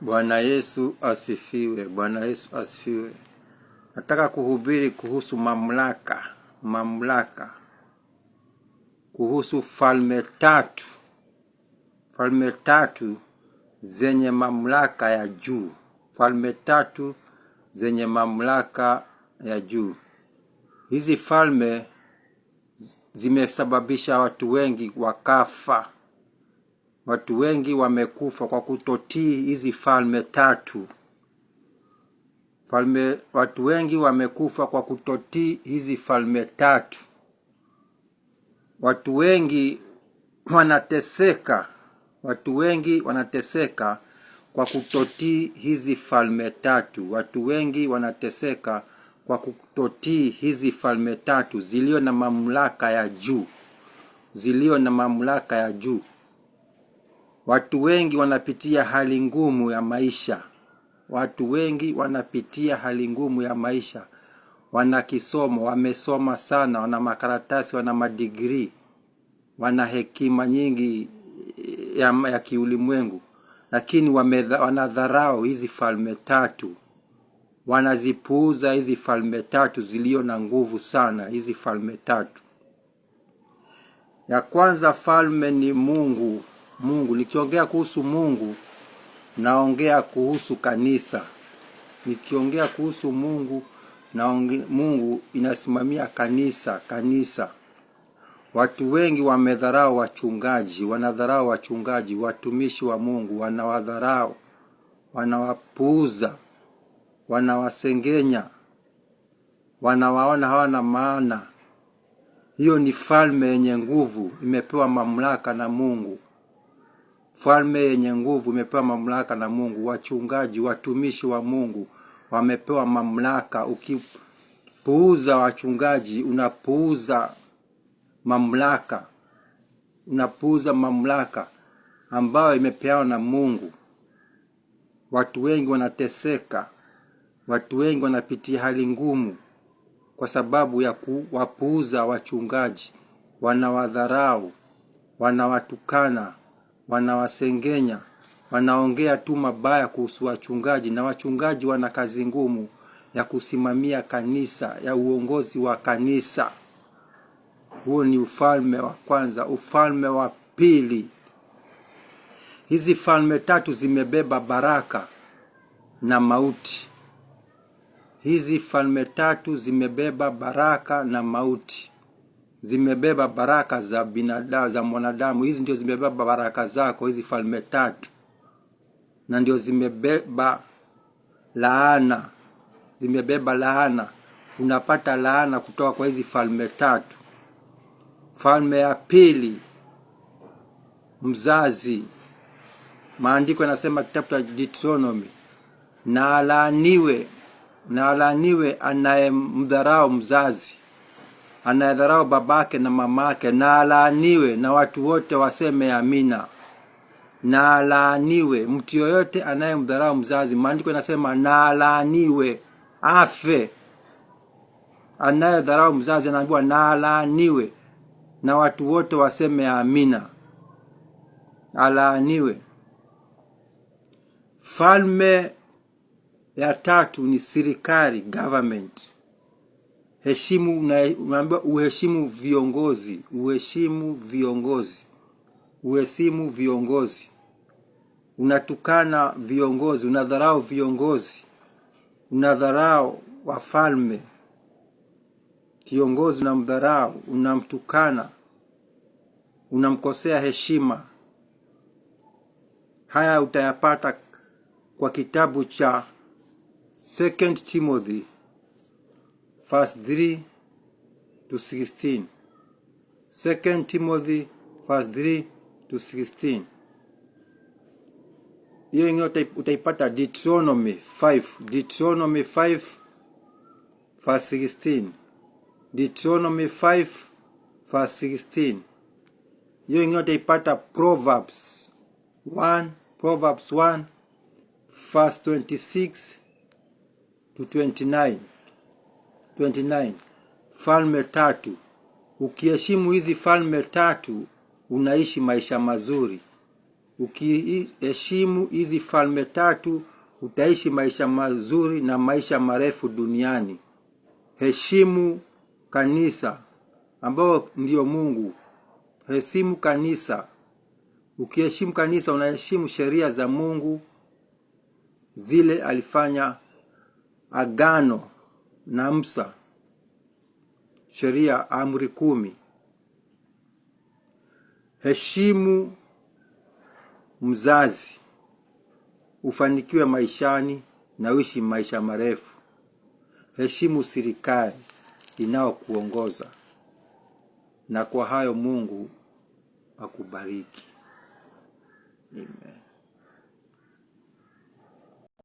Bwana Yesu asifiwe. Bwana Yesu asifiwe. Nataka kuhubiri kuhusu mamlaka, mamlaka, kuhusu falme tatu, falme tatu zenye mamlaka ya juu, falme tatu zenye mamlaka ya juu. Hizi falme zimesababisha watu wengi wakafa. Watu wengi wamekufa kwa kutotii hizi falme tatu. Falme, watu wengi wamekufa kwa kutotii hizi falme tatu. Watu wengi wanateseka, watu wengi wanateseka kwa kutotii hizi falme tatu. Watu wengi wanateseka kwa kutotii hizi falme tatu zilio na mamlaka ya juu, zilio na mamlaka ya juu. Watu wengi wanapitia hali ngumu ya maisha. Watu wengi wanapitia hali ngumu ya maisha. Wana kisomo, wamesoma sana, wana makaratasi, wana madigrii, wana hekima nyingi ya kiulimwengu, lakini wanadharau hizi falme tatu, wanazipuuza hizi falme tatu zilio na nguvu sana, hizi falme tatu. Ya kwanza falme ni Mungu. Mungu, nikiongea kuhusu Mungu naongea kuhusu kanisa. Nikiongea kuhusu Mungu naongea, Mungu inasimamia kanisa, kanisa. Watu wengi wamedharau wachungaji, wanadharau wachungaji, watumishi wa Mungu wanawadharau, wanawapuuza, wanawasengenya, wanawaona hawana maana. Hiyo ni falme yenye nguvu, imepewa mamlaka na Mungu. Falme yenye nguvu imepewa mamlaka na Mungu. Wachungaji, watumishi wa Mungu wamepewa mamlaka. Ukipuuza wachungaji, unapuuza mamlaka, unapuuza mamlaka ambayo imepewa na Mungu. Watu wengi wanateseka, watu wengi wanapitia hali ngumu kwa sababu ya kuwapuuza wachungaji, wanawadharau, wanawatukana, wanawasengenya, wanaongea tu mabaya kuhusu wachungaji, na wachungaji wana kazi ngumu ya kusimamia kanisa, ya uongozi wa kanisa. Huo ni ufalme wa kwanza. Ufalme wa pili, hizi falme tatu zimebeba baraka na mauti. Hizi falme tatu zimebeba baraka na mauti, zimebeba baraka za binadamu, za mwanadamu. Hizi ndio zimebeba baraka zako, hizi falme tatu, na ndio zimebeba laana, zimebeba laana. Unapata laana kutoka kwa hizi falme tatu. Falme ya pili, mzazi. Maandiko yanasema kitabu cha Deuteronomy, na alaaniwe, na alaaniwe anayemdharau mzazi, anayedharau babake na mamake, na alaaniwe, na watu wote waseme amina. Na alaaniwe mtu yoyote anayemdharau mzazi. Maandiko yanasema na alaaniwe, afe. Anayedharau mzazi anaambiwa na alaaniwe, na watu wote waseme amina. Alaaniwe. Falme ya tatu ni serikali, government. Heshimu, unaambiwa uheshimu viongozi, uheshimu viongozi, uheshimu viongozi. Unatukana viongozi, unadharau viongozi, unadharau wafalme. Kiongozi unamdharau, unamtukana, unamkosea heshima. Haya utayapata kwa kitabu cha 2 Timothy verse 3 to 16. 2 Timothy verse 3 to 16. Hiyo ingine utaipata Deuteronomy 5, Deuteronomy 5 verse 16. Deuteronomy 5 verse 16. Hiyo ingine utaipata Proverbs 1, Proverbs 1 verse 26 to 29. 29. Falme tatu. Ukiheshimu hizi falme tatu unaishi maisha mazuri. Ukiheshimu hizi falme tatu utaishi maisha mazuri na maisha marefu duniani. Heshimu kanisa ambao ndio Mungu. Heshimu kanisa. Ukiheshimu kanisa unaheshimu sheria za Mungu zile alifanya agano na Musa, sheria amri 10. Heshimu mzazi ufanikiwe maishani na uishi maisha marefu. Heshimu serikali inayokuongoza. Na kwa hayo Mungu akubariki. Amen.